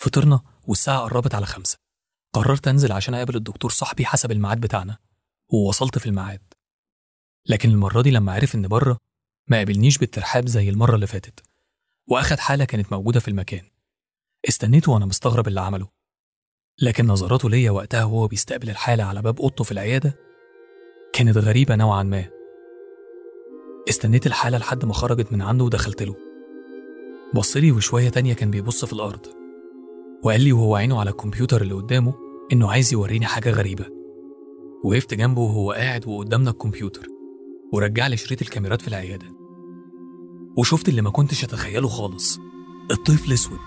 فطرنا والساعة قربت على 5. قررت أنزل عشان أقابل الدكتور صاحبي حسب الميعاد بتاعنا، ووصلت في الميعاد. لكن المرة دي لما عرف إن بره ما قابلنيش بالترحاب زي المرة اللي فاتت، وأخد حالة كانت موجودة في المكان. استنيته وأنا مستغرب اللي عمله، لكن نظراته ليا وقتها وهو بيستقبل الحالة على باب أوضته في العيادة كانت غريبة نوعا ما. استنيت الحالة لحد ما خرجت من عنده ودخلت له. بصلي وشوية تانية كان بيبص في الأرض، وقال لي وهو عينه على الكمبيوتر اللي قدامه إنه عايز يوريني حاجة غريبة. وقفت جنبه وهو قاعد وقدامنا الكمبيوتر، ورجع لي شريط الكاميرات في العيادة، وشفت اللي ما كنتش أتخيله خالص، الطفل الأسود.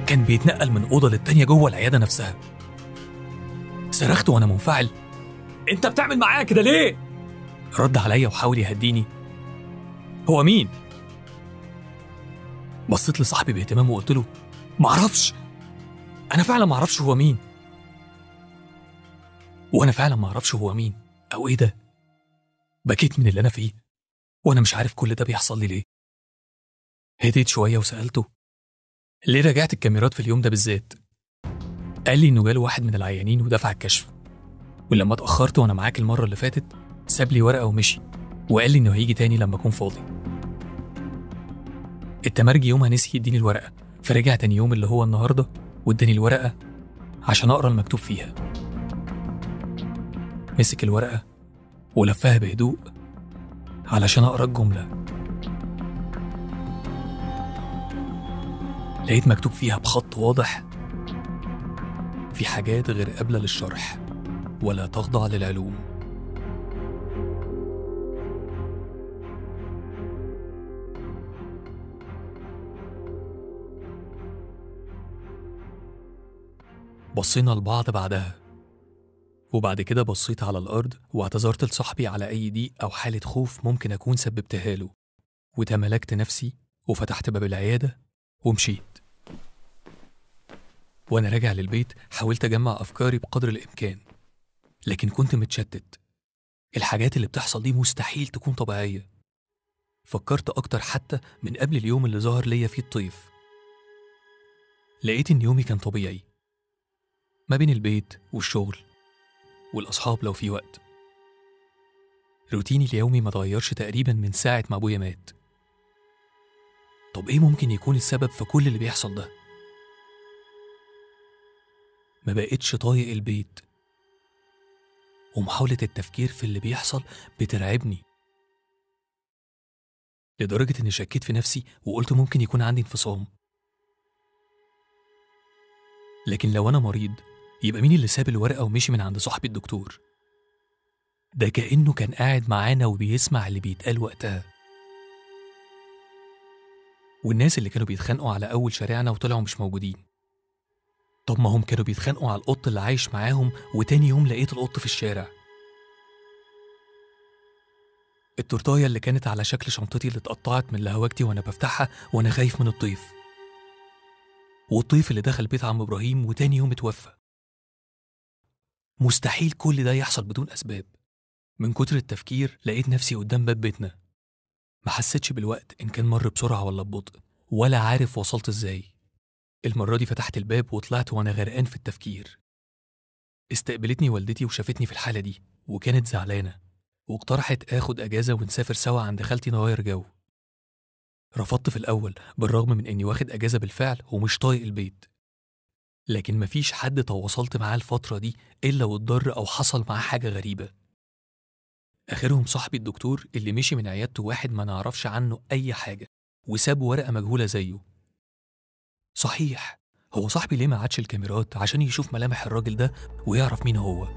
كان بيتنقل من أوضة للتانية جوه العيادة نفسها. صرخت وأنا منفعل، أنت بتعمل معايا كده ليه؟ رد عليا وحاول يهديني، هو مين؟ بصيت لصاحبي باهتمام وقلت له معرفش، أنا فعلا معرفش هو مين. وأنا فعلا معرفش هو مين أو إيه ده. بكيت من اللي أنا فيه وأنا مش عارف كل ده بيحصل لي ليه. هديت شوية وسألته ليه رجعت الكاميرات في اليوم ده بالذات؟ قال لي إنه جاله واحد من العيانين ودفع الكشف، ولما اتأخرت وأنا معاك المرة اللي فاتت ساب لي ورقة ومشي، وقال لي إنه هيجي تاني لما أكون فاضي. التمرجي يومها نسي يديني الورقة، فرجع تاني يوم اللي هو النهاردة واداني الورقة عشان أقرأ المكتوب فيها. مسك الورقة ولفها بهدوء علشان أقرأ الجملة. لقيت مكتوب فيها بخط واضح، في حاجات غير قابلة للشرح ولا تخضع للعلوم. بصينا لبعض بعدها، وبعد كده بصيت على الأرض واعتذرت لصاحبي على أي ضيق أو حالة خوف ممكن أكون سببتها له، وتملكت نفسي وفتحت باب العيادة ومشيت. وأنا راجع للبيت حاولت أجمع أفكاري بقدر الإمكان، لكن كنت متشتت. الحاجات اللي بتحصل دي مستحيل تكون طبيعية. فكرت أكتر حتى من قبل اليوم اللي ظهر ليا فيه الطيف. لقيت إن يومي كان طبيعي، ما بين البيت والشغل والأصحاب لو في وقت. روتيني اليومي ما اتغيرش تقريبا من ساعة ما أبويا مات. طب إيه ممكن يكون السبب في كل اللي بيحصل ده؟ ما بقتش طايق البيت، ومحاولة التفكير في اللي بيحصل بترعبني، لدرجة إني شكيت في نفسي وقلت ممكن يكون عندي انفصام. لكن لو أنا مريض يبقى مين اللي ساب الورقة ومشي من عند صاحبي الدكتور؟ ده كأنه كان قاعد معانا وبيسمع اللي بيتقال وقتها. والناس اللي كانوا بيتخانقوا على أول شارعنا وطلعوا مش موجودين. طب ما هم كانوا بيتخانقوا على القط اللي عايش معاهم، وتاني يوم لقيت القط في الشارع. التورتاية اللي كانت على شكل شنطتي اللي اتقطعت من لهواجتي وأنا بفتحها وأنا خايف من الطيف. والطيف اللي دخل بيت عم إبراهيم وتاني يوم اتوفى. مستحيل كل ده يحصل بدون أسباب. من كتر التفكير لقيت نفسي قدام باب بيتنا. ما حسيتش بالوقت إن كان مر بسرعة ولا ببطء، ولا عارف وصلت إزاي. المرة دي فتحت الباب وطلعت وأنا غرقان في التفكير. استقبلتني والدتي وشافتني في الحالة دي وكانت زعلانة، واقترحت آخد أجازة ونسافر سوا عند خالتي نغير جو. رفضت في الأول بالرغم من إني واخد أجازة بالفعل ومش طايق البيت، لكن مفيش حد تواصلت معاه الفترة دي إلا واتضر أو حصل معاه حاجة غريبة. آخرهم صاحبي الدكتور اللي مشي من عيادته واحد ما نعرفش عنه أي حاجة وساب ورقة مجهولة زيه. صحيح، هو صاحبي ليه ما عادش الكاميرات عشان يشوف ملامح الراجل ده ويعرف مين هو؟